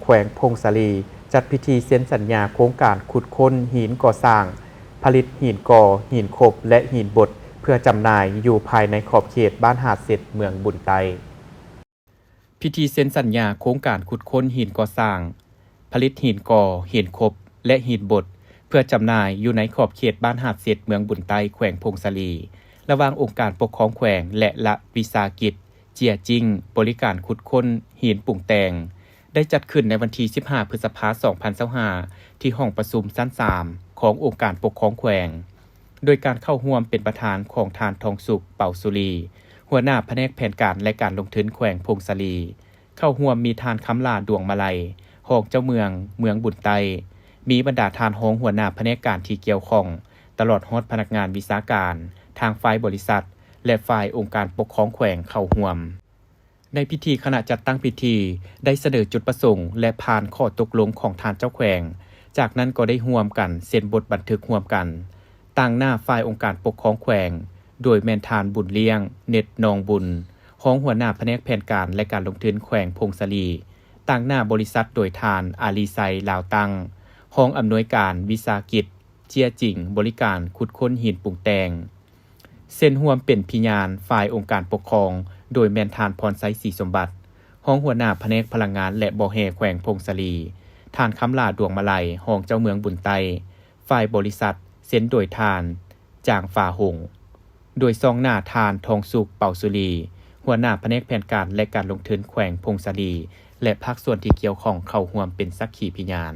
ແຂວງຜົ້ງສາລີ ຈັດພິທີເຊັນສັນຍາໂຄງການຂຸດຄົ້ນຫີນກໍ່ສ້າງ, ຜະລິດຫີນກໍ່, ຫີນຄົບ ແລະ ຫີນບົດ ເພື່ອຈຳໜ່າຍຢູ່ພາຍໃນຂອບເຂດບ້ານຫາດເຊັດ ເມືອງບຸນໃຕ້. ພິທີເຊັນສັນຍາໂຄງການຂຸດຄົ້ນຫີນກໍ່ສ້າງ, ຜະລິດຫີນກໍ່, ຫີນຄົບ ແລະ ຫີນບົດ ເພື່ອຈຳໜ່າຍຢູ່ໃນຂອບເຂດບ້ານຫາດເຊັດ ເມືອງບຸນໃຕ້ ແຂວງຜົ້ງສາລີ ລະຫວ່າງອົງການປົກຄອງແຂວງ ແລະ ລັດວິສາຫະກິດ ເຈຍຈິງ ບໍລິການຂຸດຄົ້ນຫີນປຸງແຕ່ງ ໄດ້ຈັດຂຶ້ນໃນວັນທີສິບຫ້າ ພຶດສະພາ ສອງພັນຊາວຫ້າ ທີ່ຫ້ອງປະຊຸມຊັ້ນສາມ ຂອງອົງການປົກຄອງແຂວງ ໂດຍການເຂົ້າຮ່ວມເປັນປະທານຂອງທ່ານ ທອງສຸກ ເປົາສຸລີ ຫົວໜ້າພະແນກແຜນການ ແລະ ການລົງທຶນແຂວງຜົ້ງສາລີ. ເຂົ້າຮ່ວມມີທ່ານ ຄຳຫຼ້າ ດວງມາໄລ ຮອງເຈົ້າເມືອງ ເມືອງບຸນໃຕ້, ມີບັນດາທ່ານຮອງຫົວໜ້າພະແນກການທີ່ກ່ຽວຂ້ອງ, ຕະຫຼອດຮອດພະນັກງານວິຊາການ ທາງຝ່າຍບໍລິສັດ ແລະ ຝ່າຍອົງການປົກຄອງແຂວງເຂົ້າຮ່ວມ. ໃນພິທີ, ຄະນະຈັດຕັ້ງພິທີໄດ້ສະເໜີຈຸດປະສົງ ແລະ ຜ່ານຂໍ້ຕົກລົງຂອງທ່ານເຈົ້າແຂວງ, ຈາກນັ້ນກໍໄດ້ຮ່ວມກັນເຊັນບົດບັນທຶກຮ່ວມກັນ ຕາງໜ້າຝ່າຍອົງການປົກຄອງແຂວງ ໂດຍແມ່ນທ່ານ ບຸນລ້ຽງ ເນັດນອງບຸນ ຮອງຫົວໜ້າພະແນກແຜນການ ແລະ ການລົງທຶນແຂວງຜົ້ງສາລີ, ຕາງໜ້າບໍລິສັດໂດຍທ່ານ ອາລີໄຊ ລາວຕັ້ງ ຮອງອຳນວຍການວິສາຫະກິດ ເຈຍຈິງ ບໍລິການຂຸດຄົ້ນຫີນປຸງແຕ່ງ. ເຊັນຮ່ວມເປັນພະຍານຝ່າຍອົງການປົກຄອງ ໂດຍແມ່ນທ່ານ ພອນໄຊ ສີສົມບັດ ຮອງຫົວໜ້າພະແນກພະລັງງານ ແລະ ບໍ່ແຮ່ແຂວງຜົ້ງສາລີ, ທ່ານ ຄຳຫຼ້າ ດວງມາໄລ ຮອງເຈົ້າເມືອງບຸນໃຕ້, ຝ່າຍບໍລິສັດເຊັນໂດຍທ່ານ ຈາງຟ້າຫົງ ໂດຍຊອງໜ້າທ່ານ ທອງສຸກ ເປົາສຸລີ ຫົວໜ້າພະແນກແຜນການ ແລະ ການລົງທຶນແຂວງຜົ້ງສາລີ ແລະ ພາກສ່ວນທີ່ກ່ຽວຂ້ອງເຂົ້າຮ່ວມເປັນສັກຂີພະຍານ.